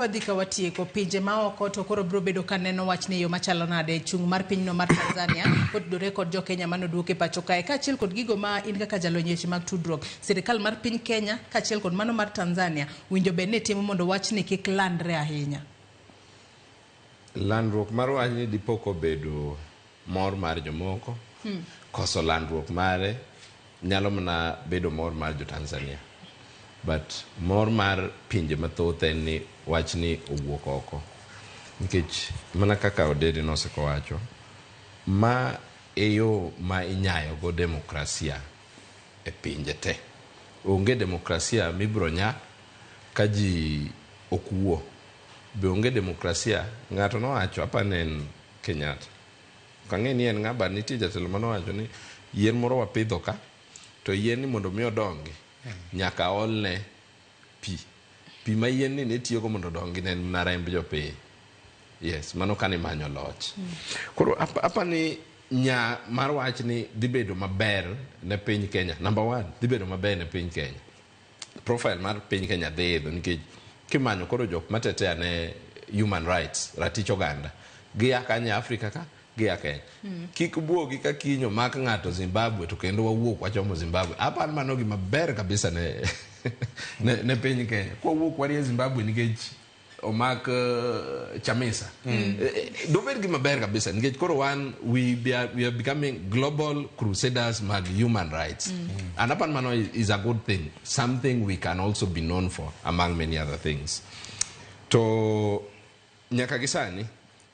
Wadhi ka watieko pinje maoko to koro biro bedo ka neno wachni e yo machalo nade chung' mar pinyno mar Tanzania kotudore kod jo Kenya mane oduok e pacho kae kaachiel kod gigo ma in kaka jalony e weche mag tudruok sirikal mar piny Kenya kaachiel kod mano mar Tanzania winjo bed ni timo mondo wachni kik landre ahinya. Landruok mar wachni dipo kobedo mor mar jomoko koso landruok mare nyalo mana bedo mor mar jo Tanzania but mor mar pinje mathoth en ni wachni owuok oko nikech mana kaka Odede nosekowacho ma e yo ma inyayo go demokrasia e pinje te onge demokrasia mibiro nya ka ji ok wuo be onge demokrasia ng'ato nowacho apa ne en Kenyatta ok ang'e ni en ng'a but nitie jatelo manowacho ni yien moro wapidho ka to yien ni mondo mi odongi nyaka olne pi pi ma yien ni ne tiyogo mondo odongi ne en mana remb jopiny yes mano kane imanyo loch koro apa ni nya mar wach ni dhi bedo maber ne piny Kenya number one dhi bedo maber ne piny Kenya profile mar piny Kenya dhi idho nikech kimanyo koro jok matetea ne human rights ratich oganda gia kanye Afrika ka gia Kenya kik buogi ka kiny omak ng'ato Zimbabwe to kendo wawuok wachomo Zimbabwe aparo mano gima ber kabisa ne piny Kenya kwawuok warie Zimbabwe nikech omak Chamisa dobed gima ber kabisa nikech koro wan we are becoming global crusaders mag human rights and aparo mano is a good thing, something we can also be known for among many other things. To nyaka gi sani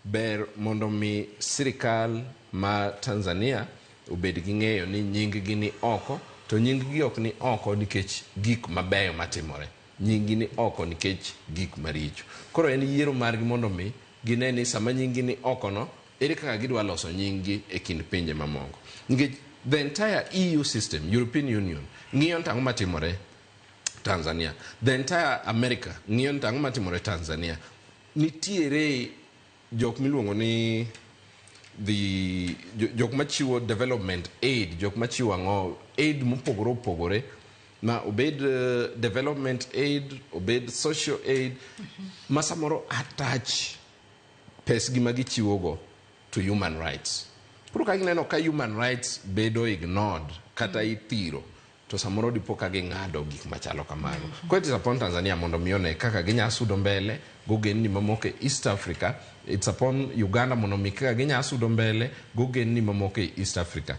ber mondo mi sirikal ma Tanzania obed gi ng'eyo ni nying gi ni oko to nying gi ok ni oko nikech gik mabeyo matimore nying gi ni oko nikech gik maricho. Koro en yiero margi mondo mi gine ni sama nying gi ni oko no ere kaka gidwa loso nying gi e kind pinje mamoko nikech the entire EU system, European Union, ng'iyo ni ang'o matimore Tanzania, the entire America ng'iyo ni ang'o matimore Tanzania. Nitiere jok miluongo ni the jok machiwo development aid, jok machiwo ang'o aid mopogore opogore ma obed development aid, obed social aid ma samoro attach pesgi ma gichiwogo to human rights. Koro ka gineno ka human rights bedo ignored kata ithiro to samoro dipo ka ging'ado gik machalo kamago. Koro it is upon Tanzania mondo mi one kaka ginya sudo mbele gogendni mamoko e East Africa. It's upon Uganda mondo mi kaka ginya sudo mbele gogendni mamoko e East Africa.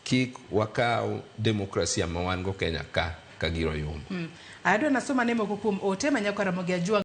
Kik wakaw demokrasia ma wan go Kenya ka giro yombo. Adwa nasoma ne moko kuom ote ma nyako Ramogi Ajwang'.